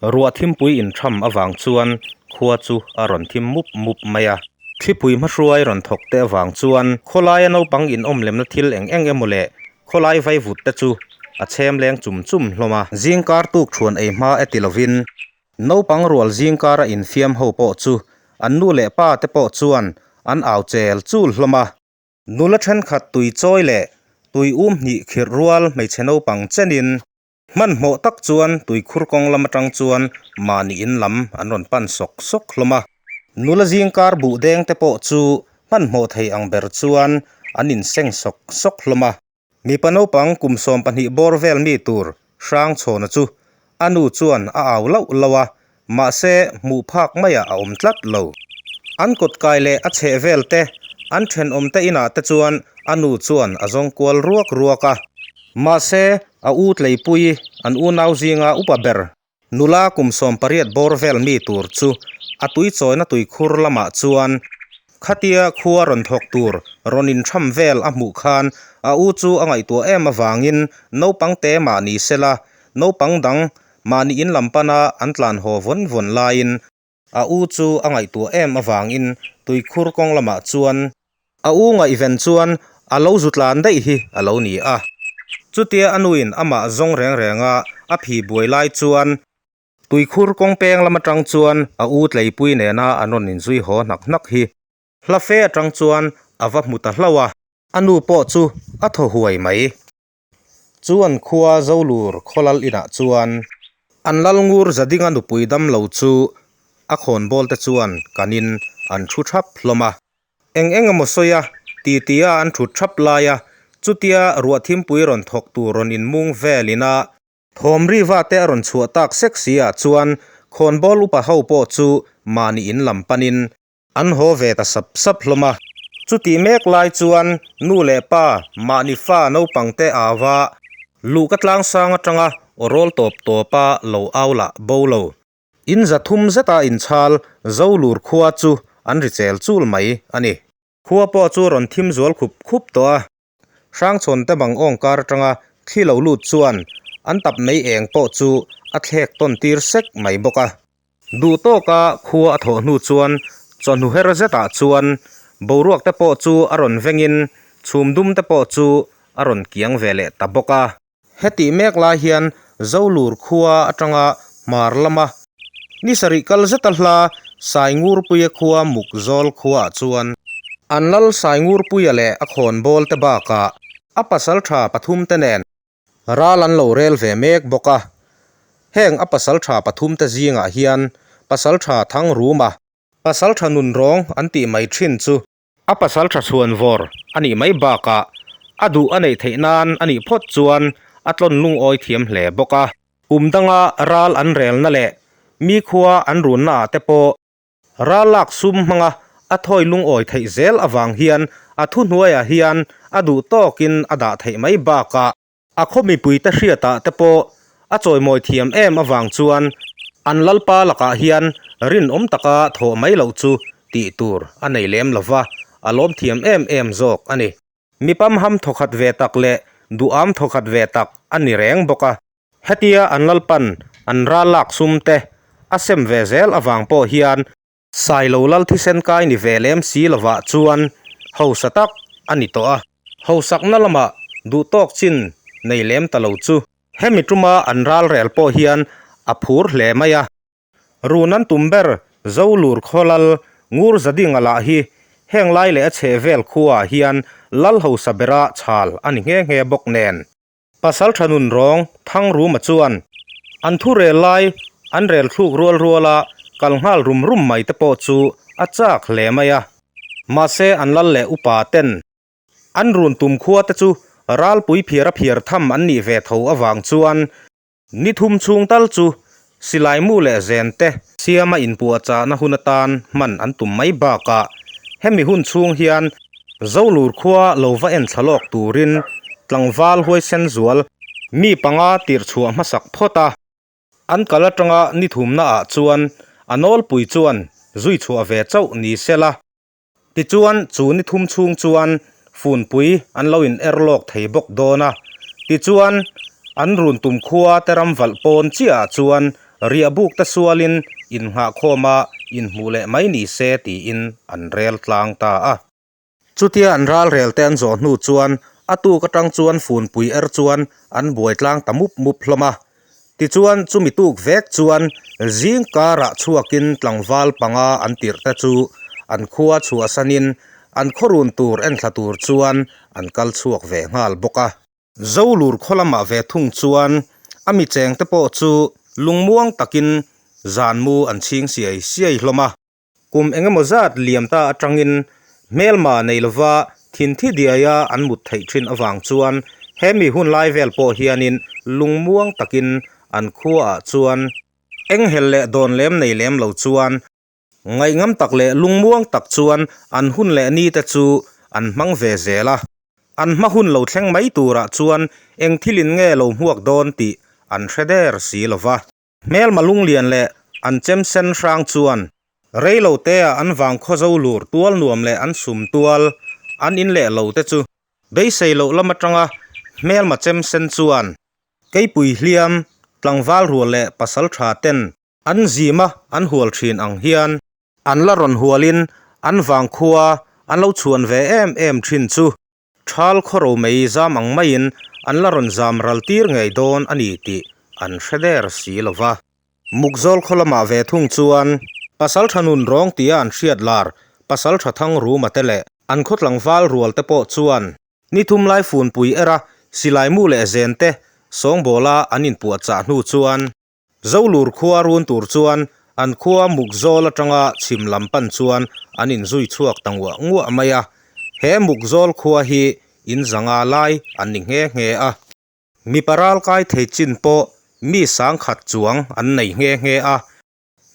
Ruah thimpui intham avang chuan khua chu a rawn thim mup mup mai a. Thlipui hmahruai rawn thawk te avang chuan khawlaia naupang inawm lemna thil eng eng emaw leh khawlai vaivut te chu a chhem leng chum chum hlawm a. Zingkar tuk thuan ei hma e ti lovin naupang rual zingkara infiam ho pawh chu an nu leh pa te pawh chuan an au chel chul hlawm a. Nula thenkhat tui chawi leh tui um hnih khirh rual hmeichhe naupang chenin Hmanhmawh tak chuan tuikhur kawng lam atang chuan mahni in lam an rawn pan sawk sawk hlawm a. Nula zingkar buh deng te pawh chu hmanhmawh thei ang ber chuan an inseng sawk sawk hlawm a. Mipa naupang kum 12 bawr vel mi tur Hrangchhawna chu a nu chuan a au lauh lauh a, mahse hmuh phak maiah a awm tlat lo. An kawt kai leh a chheh vel te, an thenawm te inah te chuan a nu chuan a zawng kual ruak ruak a. Mahse, a u Tleipui, an unau zinga upa ber, nula kum 18 bawr vel mi tur chu a tuichawina tuikhur lamah chuan khatia khua rawn thawk tur rawn intham vel a hmuh khan a u chu a ngaihtuah em avangin naupang te mah ni sela, naupang dang Mahni in lam pana an tlan haw vawn vawn laiin a u chu a ngaihtuah em avangin tuikhur kawng lamah chuan a u ngaihven chuan a lo zu tlan daih hi a lo ni a. Chutia a nuin amah zawng reng renga a phi buai lai chuan tuikhur kawng peng lam atang chuan a u tleipui nena an rawn inzui haw hnak hnak hi hla fe atang chuan a va hmu ta hlauh a. A nu pawh chu a thaw huai mai. Chu an khua Zolur khawlal inah chuan an lal ngur Zadinga nupui dam lo chu a khawnbawl te chuan kanin an thu thap hlawm a. Eng eng emaw sawi a, ti tia an thut thap lai a, chutia ruah thimpui rawn thawk tur rawn inmung vel ina thawm riva te a rawn chhuah tak sek si ah chuan khawnbawl upa ho pawh chu mahni in lam panin An haw ve ta sap sap hlawm a. Chutih mek lai chuan nu leh pa mahni fa naupang te au a, luhka tlangsang atanga aw rawl tawp tawpa lo au lah bo lo. In za thum zeta inchhal Zolur khua chu an ri chel chul mai a ni. Khua pawh chu rawn thim zual khup khup tawh a. Hrangchhawn te bang awng kar atanga thli lo lut chuan an tap mei eng pawh chu a thlek tawn tir sek mai bawk a. Duh tawka khua a thawh hnu chuan chawhnu her zetah chuan boruak te pawh chu a rawn vengin chhum dum te pawh chu a rawn kiang ve leh ta bawk a. Hetih mek lai hian Zolur khua atanga hmar lama ni sarih kal zeta hla Saingurpuia khua Mukzawl khuaah chuan an lal Saingurpuia leh a khawnbawl te bakah a pasaltha pathum te nen ral an lo rel ve mek bawk a. Heng a pasaltha pathum te zingah hian pasaltha Thangruma, pasaltha Nunrawng an tih mai thin chu A pasal tha chhuan vawr a nih mai bakah a duh a neih theih nan a nih phawt chuan a tlawn lungawi thiam hle bawk a. Kum danga ral an relna leh mi khua an runna ah te pawh ral lak sum hmanga a thawi lungawi theih zel avang hian a thuhnuaiah hian a duh tawkin a dah theih mai bakah A khaw mipuite hriatah te pawh a chawimawi thiam em avang chuan an lalpa lakah hian rinawm taka thawh mai loh chu tih tur a nei lem lo va, a lawm thiam em em zawk a ni. Mi pamham thawkhat ve tak leh duham thawkhat ve tak a ni reng bawk a. Hetia an lalpan an ral lak sum te a sem ve zel avang pawh hian Sailo lal thisen kai ni ve lem si lovah chuan hausa tak a ni tawh a. Hausakna lamah duh tawk chin nei lem ta lo chu. Hemi tuma an ral rel pawh hian a phur hle mai a. Run an tum ber Zolur khaw lal Ngur Zadinga lah hi heng lai leh a chheh vel khuaah hian lal hausa bera chhal a ni nghe nghe bawk nen. Pasal tha nun rawng Thangruma chuan an thu rel lai an rel thluk rual rual a, kal nghal rum rum mai te pawh chu a chak hle mai a. Mahse an lal leh upa ten an run tum khua te chu ralpui phiar a phiar tham an nih ve tho avang chuan Ni thum chhung tal chu silai mu leh zen te siama inpuahchahna hun atan hman an tum mai bakah hemi hun chhung hian Zolur khua lo va en thla lawk turin tlangval huaisen zual mi panga tirh chhuah hmasak phawt a. An kal atanga ni thumna ah chuan a nawlpui chuan zui chhuah ve chauh ni sela. Tichuan, chu ni thum chhung chuan funpui an lo in er lawk thei bawk dawn a. Tichuan, an run tum khua te ram valh pawn chiahah chuan riahbuk te sualin innghahkhawma inhmuh leh mai ni se tiin an rel tlang ta a. Chutia an ralrel te an zawh hnu chuan a tuk atang chuan funpui er chuan an buai tlang ta mup mup hlawm a. Tichuan chumi tuk vek chuan zing karah chhuakin tlangval panga an tirh te chu an khua chhuahsanin an khawrun tur enthla tur chuan an kal chhuak ve nghal bawk a. Zolur khaw lamah ve thung chuan a mi cheng te pawh chu lungmuang takin zanmu an chhing siai siai hlawm a. Kum eng emaw zat liam ta atangin hmelma nei lova thinthi diaia an mut theih thin avang chuan he mi hun lai vel pawh hianin lungmuang takin an khuaah chuan enghelh leh dawn lem nei lem lo chuan Ngaihngam tak leh lungmuang tak chuan an hun leh ni te chu an hmang ve zel a. An hma hun lo thleng mai turah chuan eng thilin nge lo hmuak dawn tih an hre der si lo va. Hmelma lunglian leh an chem sen hrang chuan rei lo teah an vang khaw zo lur tual nuam leh an sum tual an in leh lo te chu beisei loh lam atanga hmelma chem sen chuan keipui hliam tlangval rual leh pasal tha ten An zima an hual thin ang hian an la rawn hualin an vangkhua an lo chhuan ve em em thin chu thal khawro mei zam ang maiin an la rawn zam ral tir ngei dawn a ni tih an hre der si lo va. Mukzawl khaw lamah ve thung chuan Pasaltha nun rawng tia an hriat lar Pasaltha Thangruma te leh an khaw tlangval rual te pawh chuan Ni thum lai funpui era silai mu leh zen te sawngbawla an inpuahchah hnu chuan Zolur khua run tur chuan an khua muk zawl atanga chhim lam pan chuan an inzui chhuak ta nguah nguah mai a. He muk zawl khua hi in zanga lai an ni nghe nghe a. Mipa ral kai thei chin pawh mi sangkhat chuang an nei nghe nghe a.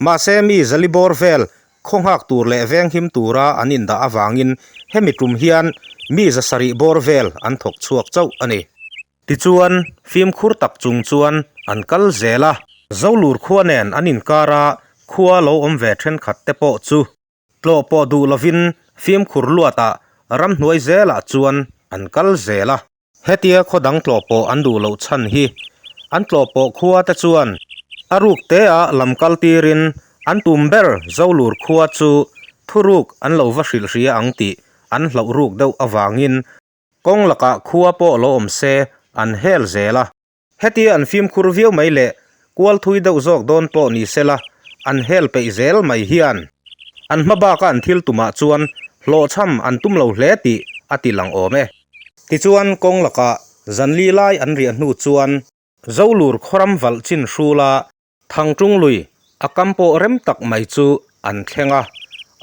Mahse mi zali bawr vel khaw nghak tur leh venghim tura an indah avangin hemi tum hian mi zasarih bawr vel an thawk chhuak chauh a ni. Tichuan, fimkhur tak chung chuan an kal zel a. Zolur khua nen an inkar a, khua lo awm ve thenkhat te pawh chu tlawh pawh duh lovin fimkhur luatah ramhnuai zelah chuan an kal zel a. Hetia khaw dang tlawh pawh an duh loh chhan hi an tlawh pawh khua te chuan a ruk te ah lam kal tirin an tum ber Zolur khua chu thuruk an lo va hrilh hria ang tih an hlauh ruk deuh avangin Kawng lakah khua pawh lo awm se an hel zel a. Hetia an fimkhur viau mai leh kual thui deuh zawk dawn pawh ni sela an hel peih zel mai hian an hma baka an thil tumah chuan hlawhchham an tum lo hle tih a ti lang awm e. Tichuan kawng lakah zanli lai an riah hnu chuan Zolur khawram valh chin hrula Thangtung lui a kam pawh rem tak mai chu an thleng a,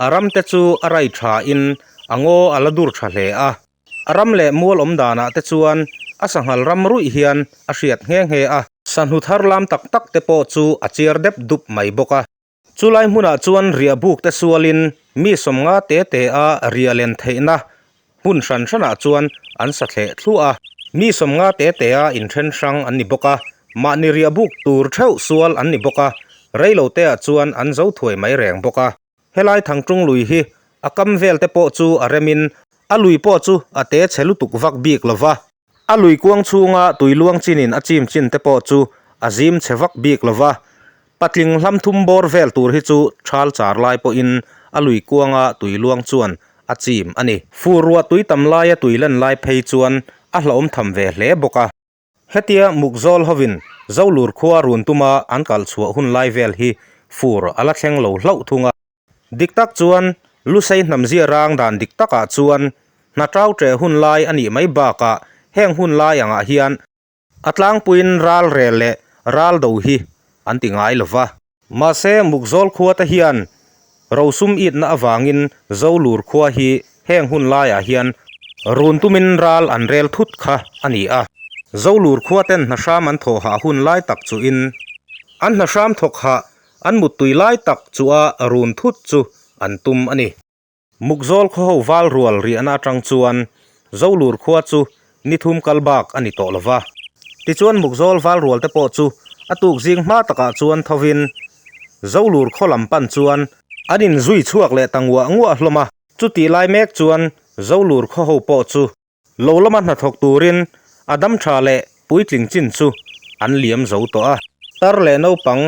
a ram te chu a rai tha in a ngaw a la dur tha hle a, a ram leh mual awm danah te chuan a sanghal ram ruih hian a hriat nghe nghe a. Sahnu thar lam tak tak te pawh chu a chiar dep dup mai bawk a. Chulai hmunah chuan riah buk te sualin mi sawmnga te te a riah len theihna Hmun hran hranah chuan an sa thleh thluah a, mi sawmnga te te a inthen hrang an ni bawk a, mahni riah buk tur theuh sual an ni bawk a, reilo te ah chuan an zo thuai mai reng bawk a. Helai Thangtung lui hi a kam vel te pawh chu a remin a lui pawh chu a te chhe lutuk vak bik lo va, a lui kuang chhunga tui luang chinin a chim chin te pawh chu a zim chhe vak bik lo va, Patling hlam thum bawr vel tur hi chu thal char lai pawhin a lui kuanga tui luang chuan a chim a ni. Fur ruah tui tam laia tui len lai phei chuan a hlauhawm tham ve hle bawk a. Hetia Mukzawl hovin Zolur khua run tuma an kal chhuah hun lai vel hi fur a la thleng lo hlauh thung a. Dik tak chuan Lusei hnamzia rang dan dik takah chuan hna tau ṭeh hun lai a nih mai bakah heng hun lai angah hian A tlangpuiin ral rel leh ral do hi an ti ngai lo va. Mahse, Mukzawl khua te hian rosum itna avangin Zolur khua hi heng hun laiah hian run tumin ral an rel thut kha a ni a. Zolur khua ten hna hram an thawh hah hun lai tak chuhin an hna hram thawk hah an muttui lai tak chua run thut chu an tum a ni. Mukzawl khawho val rual riahna atang chuan Zolur khua chu ni thum kal bak a ni tawh lo va. Tichuan Mukzawl val rual te pawh chu a tuk zing hma takah chuan thovin Zolur khaw lam pan chuan an inzui chhuak leh ta nguah nguah hlawm a. Chutih lai mek chuan Zolur khawho pawh chu Lo lama hnathawk turin a dam tha leh puitling chin chu an liam zo tawh a. Tar leh naupang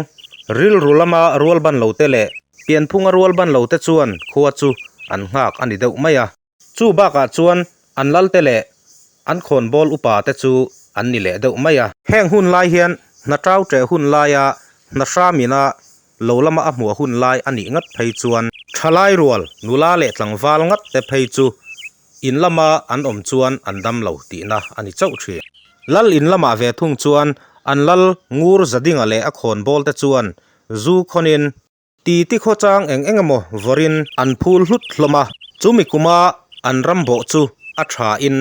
Rilru lama rualban lote leh pianphunga rualban lote chuan khua chu an nghak a ni deuh mai a. Chu bakah chuan an lalte leh an khawnbawl upa te chu an ni leh deuh mai a. Heng hun lai hian hna tau ṭeh hun laia hna hramina lo lama a hmuah hun lai a nih ngat phei chuan ṭhalai rual nula leh tlangval ngat te phei chu in lama an awm chuan an dam lo tihna a ni chauh ṭhin. Lal in lamah ve thung chuan an lal ngur zadinga leh a khawnbawl te chuan zu khawnin Ti ti khawchang eng eng emaw vawrin an phul hlut hlawm a, chumi kuma an ram bawh chu a thain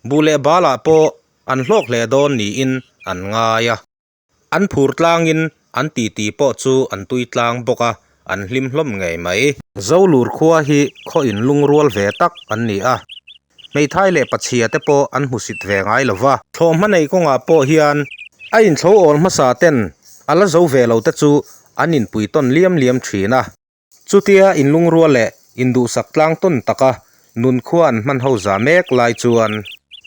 buh leh balah pawh an hlawk hle dawn niin an ngai a. An phur tlangin an titi pawh chu an tui tlang bawk a, an hlim hlawm ngei mai. Zolur khua hi khaw inlungrual ve tak an ni a, hmeithai leh pachhia te pawh an hmusit ve ngai lo va. Thlawhhma nei kawngah pawh hian a inthlo awl hmasa ten a la zo ve lo te chu an inpui tawn liam liam thin a. Chutia inlungrual leh induhsak tlang tawn taka nunkhua an hman ho za mek lai chuan.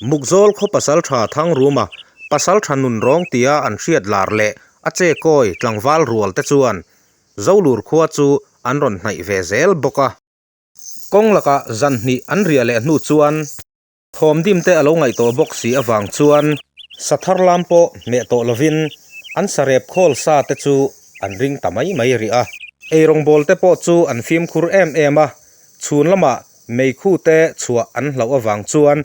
Mukzawl khaw pasaltha Thangruma pasaltha nun rawng tia an hriat lar leh a che kawi tlangval rual te chuan Zolur khua chu an rawn hnaih ve zel bawk a. Kawng lakah zan hnih an riah leh hnu chuan thawm dim te a lo ngaih tawh bawk si avang chuan sa thar lam pawh hmeh tawh lovin an sarep khawl sa te chu an ring ta mai mai rih a. Eirawngbawl te pawh chu an fimkhur em em a, chhun lamah meikhu te chhuah an hlauh avang chuan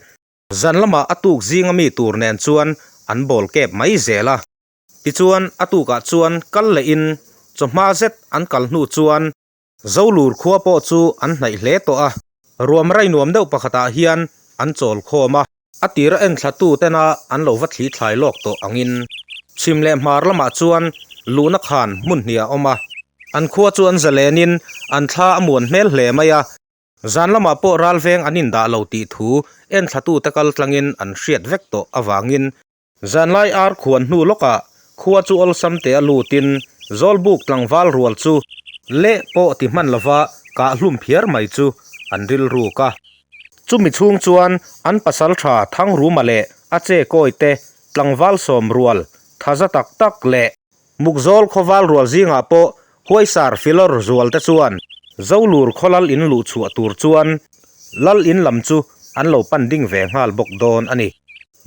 zan lamah a tuk zinga mi tur nen chuan an bawl kep mai zel a. Tichuan a tukah chuan kal lehin chawhma zet an kal hnu chuan Zolur khua pawh chu an hnaih hle tawh a, ruam rai nuam deuh pakhatah hian an chawl khawm a, a tira enthlatu tena an lo va thli thlai lawk tawh angin chhim leh hmar lamah chuan luhna khan hmun hnih a awm a, an khua chu an zalenin an thla a muan hmel hle mai a. Zan lamah pawh ralveng an indah lo tih thu enthlatute kal tlangin an hriat vek tawh avangin Zanlai ar khuan hnu lawkah khua chu awlsam te a lutin Zawlbuk tlangval rual chu leh pawh ti hman lova kah hlum phiar mai chu an rilruk a. Chumi chhung chuan an pasaltha Thangruma leh a che kawi te tlangval sawm rual thaza tak tak leh Mukzawl khawval rual zingah pawh huaisar filawr zual te chuan Zolur khaw lal in luh chhuah tur chuan lal in lam chu an lo pan ding ve nghal bawk dawn a ni.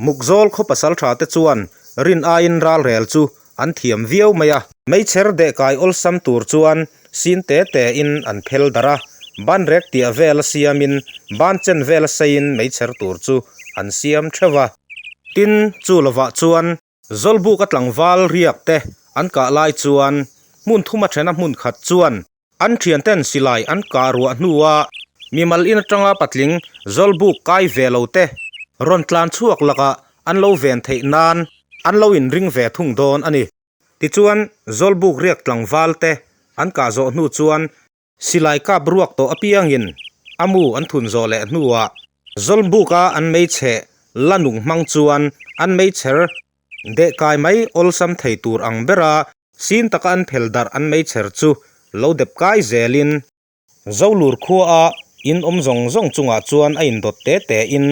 Mukzawl khaw pasaltha te chuan rin aiin ralrel chu an thiam viau mai a. Meichher dehkai awlsam tur chuan sin te te in an phel darh a, banrek tiah vela siamin ban chen vela seiin meichher tur chu an siam theuh a. Tin, chu lovah chuan Zawlbuk a tlangval riak te an kah lai chuan hmun thuma thena hmun khat chuan an thianten silai an kah ruah hnua mimal in atanga patling Zawlbuk kai ve lo te rawn tlan chhuak lakah an lo ven theih nan an lo inring ve thung dawn a ni. Tichuan Zawlbuk riak tlangval te an kah zawh hnu chuan Silai kap ruak tawh apiangin a mu an thun zawh leh hnuah Zawlbuka an meichhe la nung hmang chuan an meichher dehkai mai awlsam thei tur ang bera sin taka an phel darh an meichher chu lo dep kai zelin Zolur khuaa in awm zawng zawng chungah chuan a indawt te te in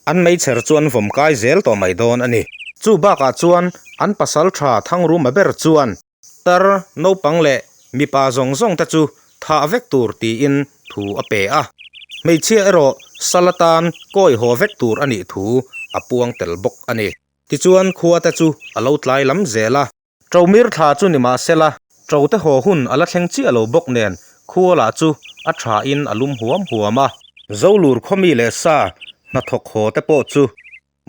an meichher chu an vawm kai zel tawh mai dawn a ni. Chu bakah chuan an pasaltha Thangruma ber chuan Tar, naupang leh mipa zawng zawng te chu thah vek tur tiin thu a pe a. Hmeichhia erawh sal atan kawi haw vek tur a nih thu a puang tel bawk a ni. Tichuan khua te chu a lo tlai lam zel a. Ṭomir thla chu ni mah sela, ṭo te haw hun a la thleng chiah lo bawk nen khua lah chu a thain a lum huam huam a. Zolur khawmi leh sa hnathawk haw te pawh chu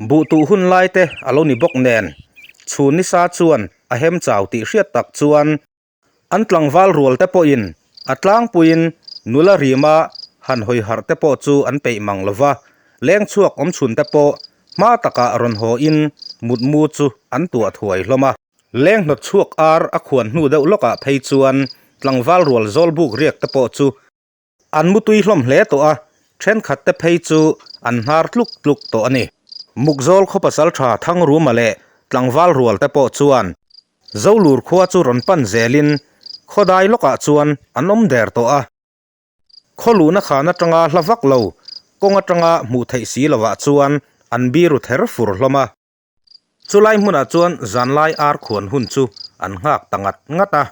Buh tuh hun lai te a lo ni bawk nen, chhun nisa chuan a hem chau tih hriat tak chuan an tlangval rual te pawhin a tlangpuiin nula rima han hawi harh te pawh chu an peih mang lo va, leng chhuak awm chhun te pawh hma takah rawn haw in mutmu chu an tuah thuai hlawm a. Leng hnawt chhuak ar a khuan hnu deuh lawkah phei chuan tlangval rual zawlbuk riak te pawh chu An mutui hlawm hle tawh a, thenkhat te phei chu an hnar tluk tluk tawh a ni. Mukzawl khaw pasaltha Thangruma leh tlangval rual te pawh chuan Zolur khua chu rawn pan zelin khawdai lawkah chuan an awm der tawh a. Khaw luhna khan atanga hla vak lo kawng atanga hmuh theih si lovah chuan an biru ther fur hlawm a. Chulai hmunah chuan zanlai ar khuan hun chu an nghak ta ngat ngat a.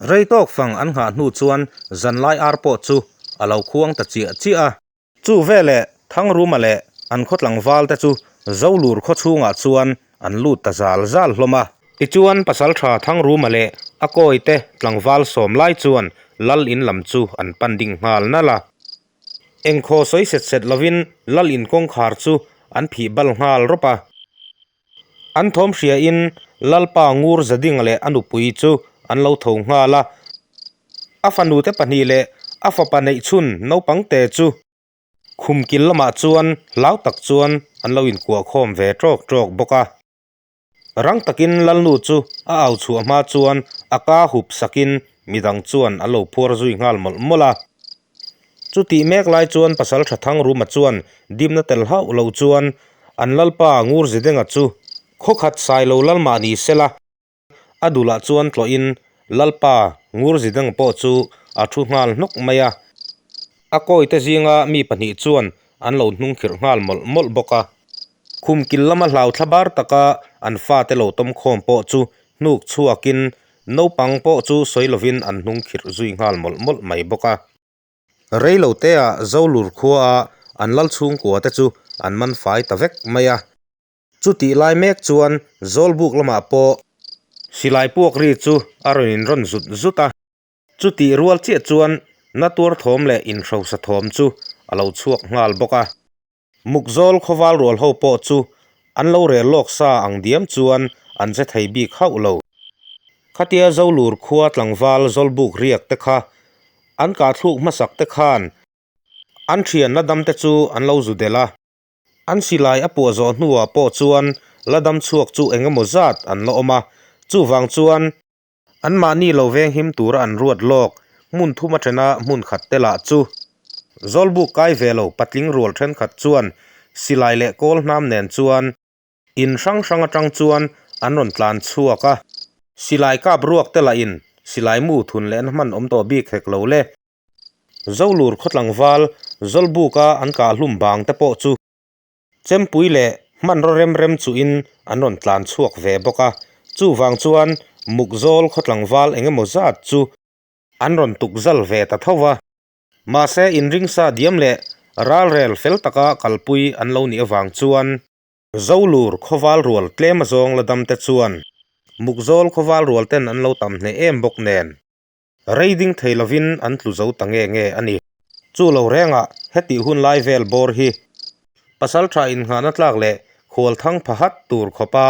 Rei tawk fang an nghah hnu chuan zanlai ar pawh chu a lo khuang ta chiah chiah a. Chu veleh Thangruma leh an khaw tlangval te chu Zolur khaw chhungah chuan an lut ta zal zal hlawm a. Tichuan Pasaltha Thangruma leh a kawi te tlangval sawm lai chuan Lal in lam chu an pan ding nghal nalh a. Engkhaw sawi set set lovin Lal in kawngkhar chu an phih bal nghal rawp a. An thawm hriain Lalpa Ngur Zadinga leh a nupui chu an lo tho nghal a. A fanute pahnih leh a fapa neihchhun naupangte chu khum kil lamah chuan hlau tak chuan an lo inkuah khawm ve tawk tawk bawk a. Rang takin Lalnu chu a au chhuah hma chuan a ka hup sakin midang chuan a lo phuar zui nghal mawlh mawlh a. Chutih mek lai chuan Pasaltha Thangruma chuan dimna tel hauh lo chuan an Lalpa Ngurzidenga chu khawkhat Sailo lal mah ni sela, A dulah chuan tlawhin Lalpa Ngurzidang pawh chu a thu nghal hnawk mai a. A kawite zinga mi pahnih chuan an lo hnungkhirh nghal mawlh mawlh bawk a. Khum kil lama hlau thla bar taka an fate lo tawm khawm pawh chu hnuk chhuakin naupang pawh chu sawi lovin an hnungkhirh zui nghal mawlh mawlh mai bawk a. Reiloteah Zolur khuaa an lal chhungkua te chu an man fai ta vek mai a. Chutih lai mek chuan Zawlbuk lamah pawh silai puak ri chu a rawn inrawn zut zut a. Chutih rual chiah chuan natuar thawm leh inhrosa thawm chu a lo chhuak nghal bawk a. Mukzawl khawval rual ho pawh chu an lo rel lawk sa ang diam chuan an che thei bik hauh lo. Khatia Zolur khua tlangval Zawlbuk riak te kha an kahthluk hmasak te khan an thian la dam te chu an lo zu delh a. An silai a puah zawh hnuah pawh chuan la dam chhuak chu eng emaw zat an la awm a, chuvang chuan anmahni lo veng him tura an ruat lawk hmun thum atena hmun khat te lah chu Zawlbuk kai ve lo patling rual thenkhat chuan silai leh kawl hnam nen chuan in hrang hrang atang chuan an rawn tlan chhuak a, silai kap ruak te lah in silai mu thun lehna hman awm tawh bik hek lo le. Zolur khaw tlangval Zawlbuka an kah hlum bang te pawh chu Chempui leh hmanraw rem rem chuhin an rawn tlan chhuak ve bawk a, chuvang chuan Mukzawl khaw tlangval eng emaw zat chu an rawn tuk zal ve ta tho va. Mahse inringsa diam leh ralrel fel taka kalpui an lo nih avang chuan Zolur khawval rual tlem azawng la dam te chuan Mukzawl khawval rual ten an lo tam hneh em bawk nen. Rei ding thei lovin an tlu zo ta nge nge a ni. Chu lo rengah hetih hun lai vel bawr hi pasal tha innghahna tlak leh khual thang pha hat tur khawpa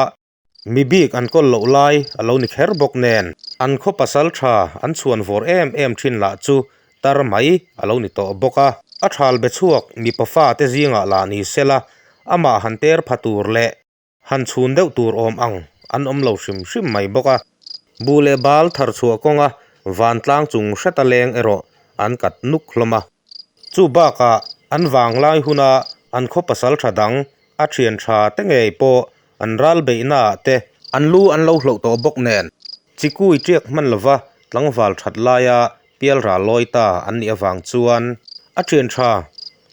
mi bik an kawl loh lai a lo ni kher bawk nen an khaw pasal tha an chhuan vawr em em thin lah chu tar mai a lo ni tawh bawk a. A thal be chhuak mipa fate zingah lah ni sela amah han ter pha tur leh Han chhun deuh tur awm ang an awm lo hrim hrim mai bawk a. Buh leh bal thar chhuah kawnga vantlang chung hreta leng erawh an kat nuk hlawm a. Chu bakah an vanglai huna an khaw pasal tha dang a thian tha te ngei pawh an ral beihnaah te an lu an lo hloh tawh bawk nen chikui tiak hman lova tlangval that laia pialral lawi ta an nih avang chuan a thian tha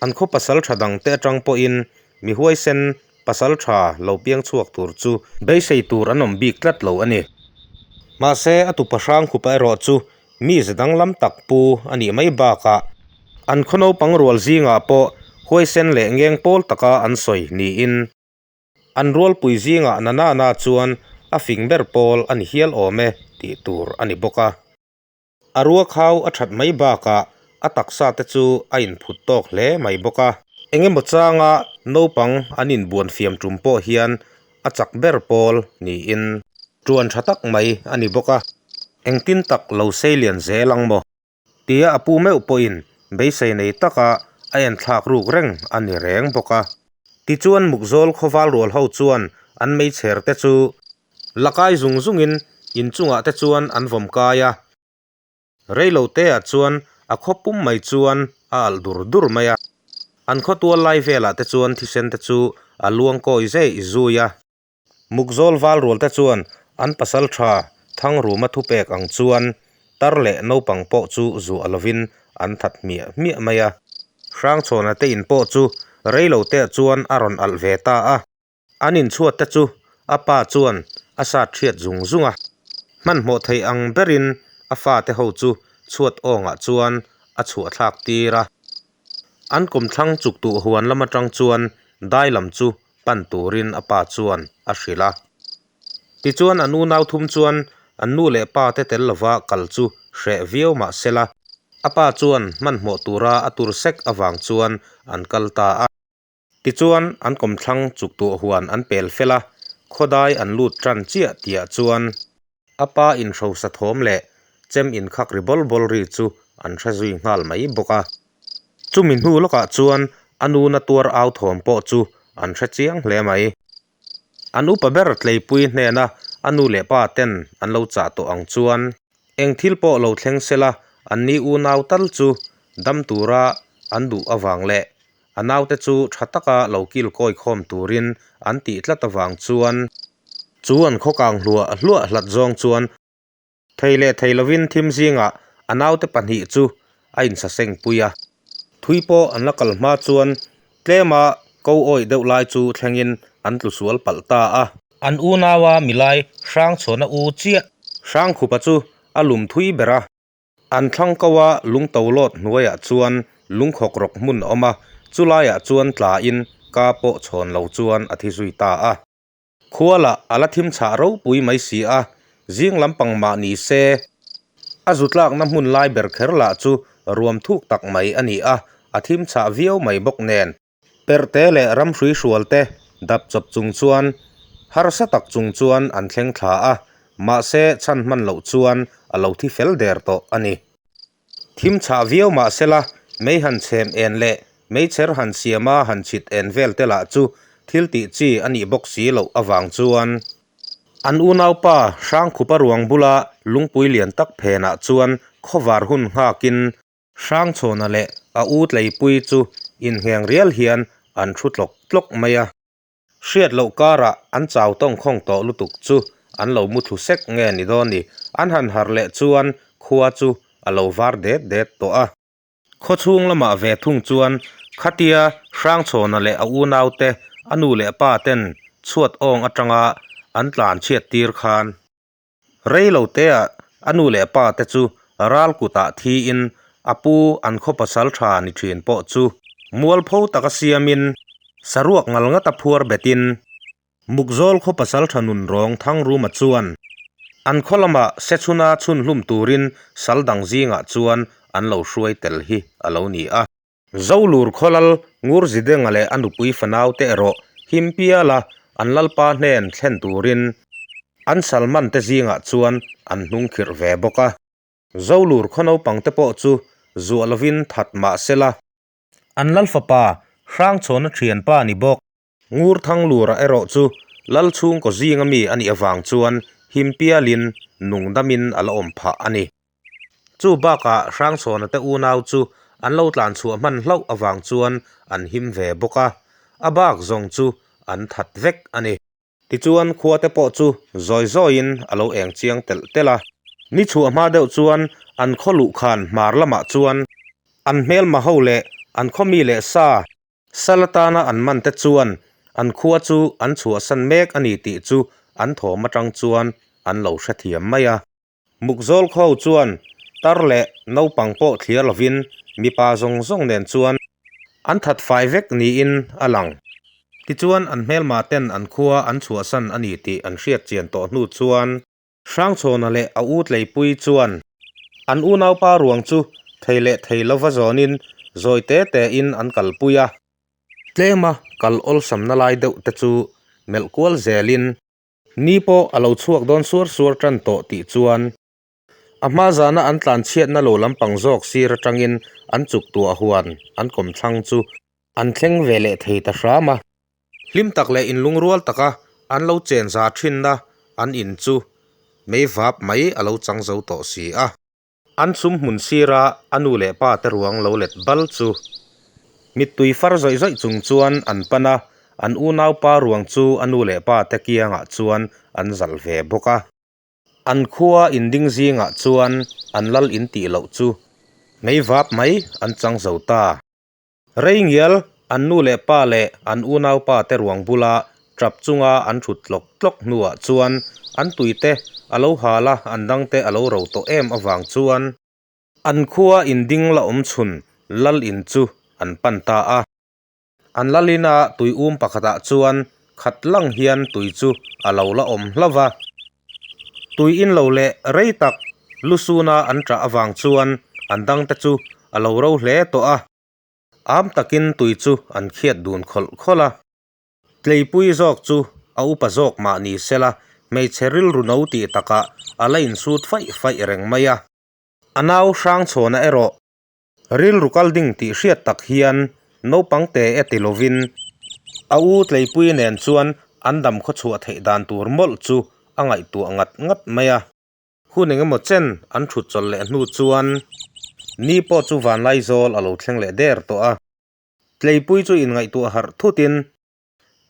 an khaw pasal tha dang te atang pawhin mi huaisen Pasal tha lo piang chhuak tur chu beisei tur an awm bik tlat lo a ni. Mahse, a tupa hrang khupa erawh chu mi ze danglam tak pu a nih mai bakah an khaw naupang rual zingah pawh huaisen leh ngeng pawl taka an sawi niin an rualpui zingah Nanana chuan a fing ber pawl a ni hial awm e tih tur a ni bawk a. A ruakhau a that mai bakah a taksa te chu a inphut tawk hle mai bawk a. Eng emaw changa naupang an inbuan fiam tum pawh hian a chak ber pawl niin tuan tha tak mai a ni bawk a. Engtin tak lo sei lian zel ang maw? Tia a pu meuh pawhin beisei nei taka a enthlak ruk reng a ni reng bawk a. Tichuan Mukzawl khawval rual ho chuan an meichher te chu La kai zung zungin inchungah te chuan an vawm kai a, reilo teah chuan a khaw pum mai chuan a alh dur dur mai a, an khaw tual lai velah te chuan thisen te chu a luang kawi zei zui a. Mukzawl val rual te chuan an pasal tha Thangruma thupek ang chuan tar leh naupang pawh chu zuah lovin an that hmiah hmiah mai a. Hrangchhawna te in pawh chu reilo teah chuan a rawn alh ve ta a. An inchhuat te chu a pa chuan a sat hriat zung zung a, hmanhmawh thei ang berin a fate ho chu chhuat awngah chuan a chhuah thlak tir a. An kawmthlang chuktuh huan lam atang chuan dai lam chu pan turin a pa chuan a hrilh a. Tichuan an unau thum chuan an nu leh pa te tel lova kal chu hreh viau mah sela, a pa chuan hmanhmawh tura a tur sek avang chuan an kal ta a. Tichuan an kawmthlang chuktuah huan an pel fel a, khawdai an lut tan chiah tihah chuan a pa inhrosa thawm leh chem inkhak ri bawl bawl ri chu an hre zui nghal mai bawk a. Chumi hnu lawkah chuan a nu na tuar au thawm pawh chu an hre chiang hle mai. An upa ber Tleipui hnena a nu leh pa ten an lo chah tawh ang chuan eng thil pawh lo thleng sela an ni unau tal chu dam tura an duh avang leh a naute chu tha taka lo kil kawi khawm turin an tih tlat avang chuan chu an khaw kang hluah hluah hlat zawng chuan Thei leh thei lovin thim zingah a naute pahnih chu a insaseng pui a. Thui pawh an la kal hma chuan tlema ko awih deuh lai chu thlengin an tlu sual palh ta a. An unaua milai Hrangchhuana u chiah. Hrangkhupa chu a lum thui ber a. An thlang ko a lungto lawt hnuaiah chuan lungkhawk rawk hmun a awm a, chulaiah chuan tlain ka pawh chhawn lo chuan a thi zui ta a. Khua lah a la thim chhah ropui mai si a, zing lampang mah ni se, a zu tlakna hmun lai ber kher lah chu ruam thuk tak mai a ni a, a thim chhah viau mai bawk nen. Perhte leh ramhrui hrual te dap chawp chung chuan harsa tak chung chuan an thleng thla a, mahse chhan hman loh chuan a lo thi fel der tawh a ni. Thim chhah viau mah sela, mei han chhem en leh meichher han siama han chhit en vel te lah chu thil tih chi a nih bawk si loh avang chuan an unaupa Hrangkhupa ruang bula lungpui lian tak phenah chuan khawvar hun nghakin Hrangchhawna leh a u Tleipui chu inngeng rial hian an thu tlawk tlawk mai a. Hriat loh karah an chau tawngkhawng tawh lutuk chu an lo muthlu sek nge ni dawn ni. An han harh leh chuan khua chu a lo var det det tawh a. Khaw chhung lamah ve thung chuan khatia Hrangchhawna leh a unaute a nu leh pa ten chhuat awng atanga an tlan chhiat tir khan Rei lo teah a nu leh pa te chu ral kutah thiin a pu an khaw pasal tha ni thin pawh chu mualpho taka siamin saruak ngal ngata phuar betin Mukzawl khaw pasal tha nun rawng Thangruma chuan an khaw lamah Sechhuna chhun hlum turin sal dang zingah chuan an lo hruai tel hi a lo ni a. Zolur khawlal Ngurzidenga leh a nupui fanaute erawh him piala an lalpa hnen thlen turin an salman te zingah chuan an hnung khirh ve bawk a. Zolur khaw naupang te pawh chu zuah lovin that mah sela. An lal fapa Hrangchhawna thianpa ni bawk. Ngurthanglura erawh chu lal chhungkaw zinga mi a nih avang chuan him pialin nungdamin a la awm phah a ni. Chu bakah Hrangchhawna te unau chu an lo tlan chhuah hman hlauh avang chuan an him ve bawk a, a bak zawng chu an that vek a ni. Tichuan khua te pawh chu zawi zawiin a lo eng chiang telh telh a. Ni chhuah hma deuh chuan an khaw luhkhan hmar lamah chuan an hmelma ho leh an khaw mi leh sa, Sal atana an man te chuan an khua chu an chhuahsan mek a ni tih chu an thawm atang chuan an lo hrethiam mai a. Mukzawl kho chuan tar leh naupang pawh thliar lovin mipa zawng zawng nen chuan an that fai vek niin a lang. Tichuan an hmelma ten an khua an chhuahsan a ni tih an hriat chian tawh hnu chuan Hrangchhawna leh a u Tleipui chuan an unaupa ruang chu thei leh thei lova zawnin zawi te tein an kalpui a. Tlema kal awlsamna lai deuh te chu melh kual zelin ni pawh a lo chhuak dawn suar suar tan tawh tih chuan a hma zana an tlanchhiatna lo lampang zawk sir atangin an chuk tuah huan an kawmthlang chu an thleng ve leh thei ta hram a. Hlim tak leh inlungrual taka an lo chen za thinna an in chu mei vap mai a lo chang zo tawh si a. An chhum hmun sira a nu leh pa te ruang lo let bal chu mittui far zawih zawih chung chuan an pan a, an unaupa ruang chu a nu leh pa te kiangah chuan an zalh ve bawk a. An khua inding zingah chuan an lal in tih loh chu mei vap mai an chang zo ta. Rei ngial an nu leh pa leh an unaupa te ruang bula Tap chunga an thut tlawk tlawk hnuah chuan an tuite a lo hal a, an dangte a lo ro tawh em avang chuan an khua in ding la awm chhun lal in chu an pan ta a. An lal ina tui um pakhatah chuan khat lang hian tui chu a lo la awm hlauh va. Tui in lo leh rei tak lusuna an ṭah avang chuan an dangte chu a lo ro hle tawh a. Am takin tui chu an khiat dun khawlh khawlh a. Tleipui zawk chu a upa zawk mah ni sela, hmeichhe rilru no tih takah a la insut faih faih reng mai a. A nau Hrangchhawna erawh rilru kal ding tih hriat tak hian naupang te e ti lovin a u Tleipui nen chuan an dam khawchhuah theih dan tur mawlh chu a ngaihtuah ngat ngat mai a. Hun eng emaw chen an thut chawlh leh hnu chuan ni pawh chu Vanlaizawl a lo thleng leh der tawh a. Tleipui chu inngaihtuah harh thutin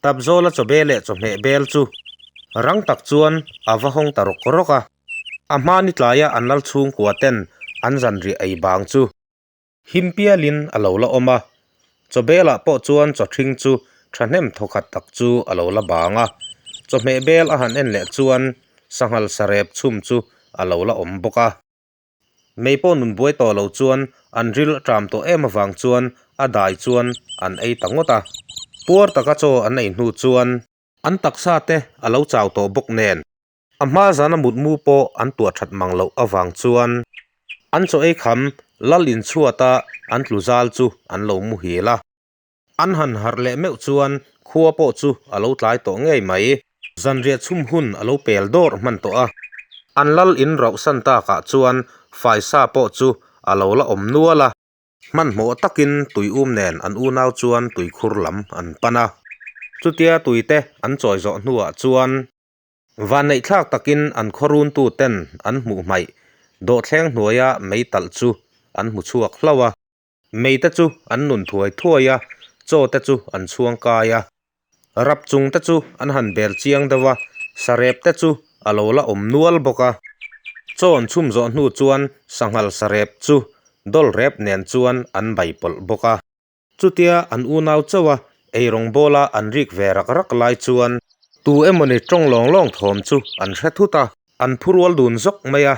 Tapzawla chawbe leh chawhmeh bel chu rang tak chuan a va hawng ta rawk rawk a. A hmani tlaia an lal chhungkua ten an zanriah ei bang chu him pialin a lo la awm a. Chawbelah pawh chuan chawthring chu thahnem thawkhat tak chu a lo la bang a. Chawhmeh bel a han en leh chuan sanghal sarep chhum chu a lo la awm bawk a. Mei pawh nun buai tawh lo chuan an ril a ṭam tawh em avang chuan a dai chuan an ei ta ngawt a. Puar taka chaw an ei hnu chuan an taksa te a lo chau tawh bawk nen a hma zana mutmu pawh an tuah ṭhat mang loh avang chuan an chaw ei kham lal inchhuata an tlu zal chu an lo muhil a. An han harh leh meuh chuan khua pawh chu a lo tlai tawh ngei mai. Zanriah chhum hun a lo pel dawrh hman tawh a. An lal in rauhsan takah chuan faisa pawh chu a lo la awm nual a. Hmanhmawh takin tui um nen an unau chuan tuikhur lam an pan a. Chutia tuite an chawi zawh hnuah chuan Vanneihthlak takin an khawruntu ten an hmuh hmaih dawhthleng hnuaia mei talh chu an hmu chhuak hlauh a. Mei te chu an nun thuai thuai a, chaw te chu an chhuang kai a. Rap chung te chu an han bel chiang deuh a, sarep te chu a lo la awm nual bawk a. Chaw an chhum zawh hnu chuan sanghal sarep chu dawl rep nen chuan an bai pawlh bawk a. Chutia an unau chauh a eirawng bawla an rik ve rak rak lai chuan tu emawni tawng lawng lawng thawm chu an hre thut a, an phurual dun zawk mai a.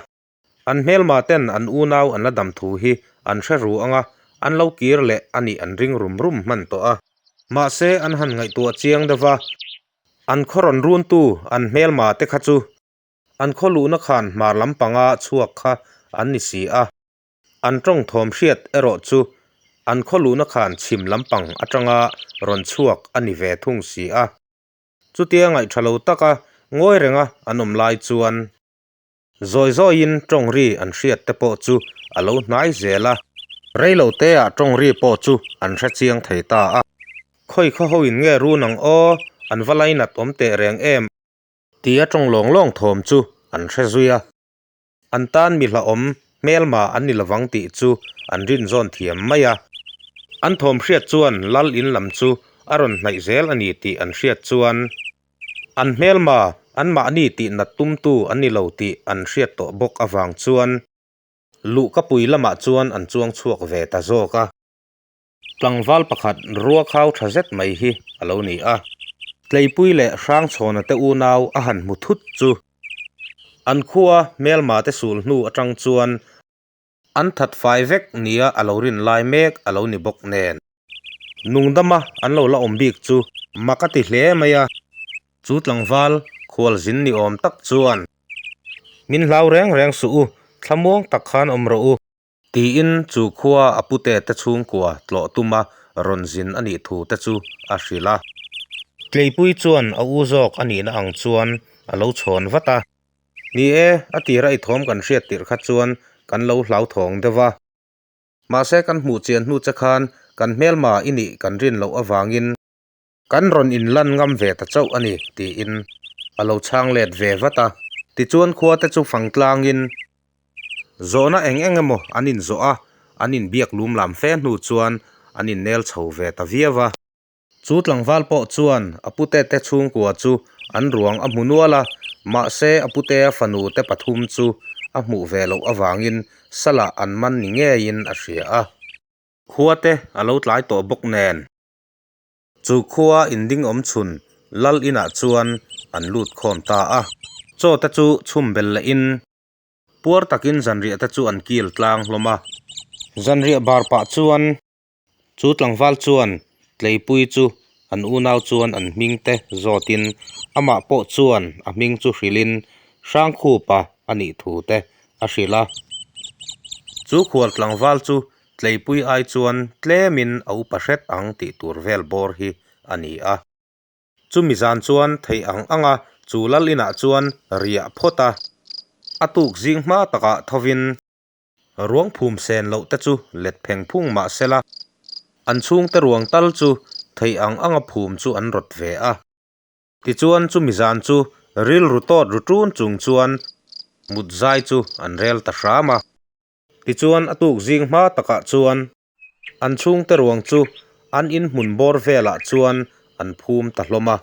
An hmelma ten an unau an la dam thu hi an hre ru ang a, an lo kir leh a nih an ring rum rum hman tawh a. Mahse an han ngaihtuah chiang deuh va, an khaw rawn runtu an hmelma te kha chu an khaw luhna khan hmar lampanga chhuak kha an ni si a. An tawng thawm hriat erawh chu an khaw luhna khan chhim lampang atanga rawn chhuak a ni ve thung si a. Chutia ngaih tha lo taka ngawi renga an awm lai chuan. Zawi zawiin tawng ri an hriat te pawh chu a lo hnai zel a. Rei lo te ah tawng ri pawh chu an hre chiang thei ta a. Khawi khaw ho in nge run ang aw, an va lainat awm teh reng em? Tia tawng lawng lawng thawm chu an hre zui a. An tan mi hlauhawm hmelma an ni lovang tih chu an rin zawn thiam mai a. An thawm hriat chuan lal in lam chu a rawn hnaih zel a ni tih an hriat chuan An hmelma, anmahni tih nat tumtu an ni lo tih an hriat tawh bawk avang chuan luhkapui lamah chuan an chuang chhuak ve ta zawk a. Tlangval pakhat ruakhau tha zet mai hi a lo ni a. Tleipui leh Hrangchhawna te unau a han hmu thut chu an khua hmelma te sul hnu atang chuan An that fai vek nia a lo rin lai mek a lo ni bawk nen. Nungdama an lo la awm bik chu mak a ti hle mai a. Chu tlangval khualzin ni awm tak chuan, Min hlau reng reng suh u, thlamuang tak khan awm rawh u. Tiin chu khua a pute te chhungkua tlawh tuma rawn zin a nih thu te chu a hrilh a. Tleipui chuan a u zawk a nihna ang chuan a lo chhawn vat a. Ni e, a tira i thawm kan hriat tirh kha chuan kan lo hlauthawng deuh va. Mahse kan hmuh chian hnu che khan kan hmelma i nih kan rin loh avangin kan rawn inlan ngam ve ta chauh a ni, tiin a lo chhang let ve vat a. Tichuan khua te chu fang tlangin zawhna eng eng emaw an inzawh a, an inbiak lum lam fe hnu chuan an innel chho ve ta viau a. Chu tlangval pawh chuan a pute te chhungkua chu an ruang a hmu nual a, mahse a putea fanu te pathum chu a hmuh ve loh avangin salah an man ni ngeiin a hria a. Khua te a lo tlai tawh bawk nen. Chu khua inding awm chhun Lal inah chuan an lut khawm ta a. Chaw te chu chhum bel lehin puar takin zanriah te chu an kil tlang hlawm a. Zanriah bar pah chuan chu tlangval chuan Tleipui chu an unau chuan an hming te zawtin amah pawh chuan a hming chu hrilhin Hrangkhupa a nih thu te a hrilh a. Chu khual tlangval chu Tleipui ai chuan tlemin a upa hret ang tih tur vel bawr hi a ni a. Chumi zan chuan theih ang anga chu lal inah chuan riah phawt a, a tuk zing hma takah thovin ruang phum sen loh te chu let pheng phung mah sela, an chhungte ruang tal chu theih ang anga phum chu an rawt ve a. Tichuan chumi zan chu rilru tawt ru ṭun chung chuan mut zai chu an rel ta hram a. Tichuan a tuk zing hma takah chuan an chhungte ruang chu an inhmun bawr velah chuan an phum ta hlawm a.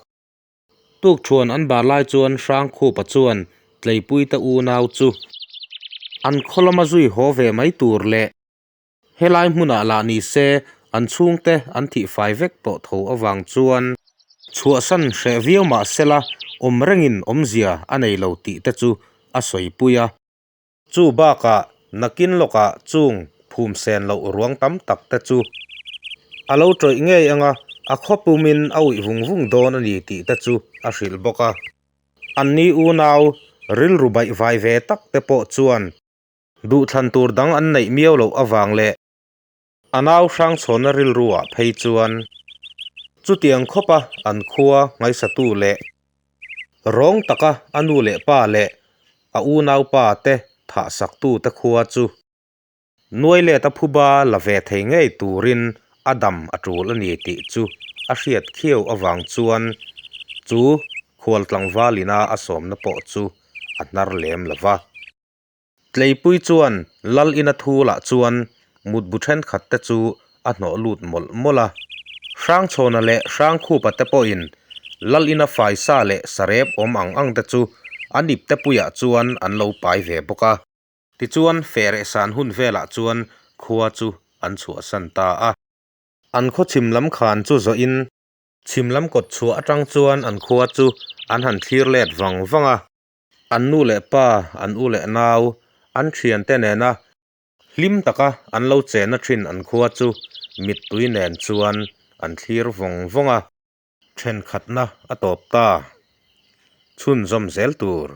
Tukṭhuan an bar lai chuan Hrangkhupa chuan Tleipuite unau chu an khaw lama zui haw ve mai tur leh helai hmunah lah ni se an chhungte an thih fai vek tawh tho avang chuan chhuahsan hreh viau mah sela awm rengin awmzia a nei lo tih te chu a sawipui a. Chu bakah nakin lawkah chung phum sen loh ruang tam tak te chu a lo tawih ngei anga a khaw pumin a uih vung vung dawn a ni tih te chu a hrilh bawk a. Anni unau rilru baih vai ve tak te pawh chuan duhthlan tur dang an neih miau loh avang leh a nau hrangchhawnna rilruah phei chuan chutiang khawpa an khua ngaisatu leh rawng taka a nu leh pa leh a unaupa te thahsaktu te khua chu nuai let a phuba la ve thei ngei turin a dam a tul a ni tih chu a hriat khiau avang chuan chu khual tlangval ina a sawmna pawh chu a hnar lem lo va. Tleipui chuan Lal ina thu lah chuan mutbu thenkhat te chu a hnawh lut mawlh mawlh a. Hrangchhawna leh Hrangkhupa te pawhin Lal ina faisa leh sarep awm ang ang te chu an ipte puiah chuan an lo pai ve bawk a. Tichuan Fehreh san hun velah chuan khua chu an chhuahsan ta a. An khaw chhim lam khan chu zawhin chhim lam kawt chhuah atang chuan an khua chu an han thlir let vang vang a. An nu leh pa, an u leh nau, an thiante nena hlim taka an lo chena thin an khua chu mittui nen chuan an thlir vawng vawng a. Thenkhatna a tawp ta. Chhunzawm zel tur.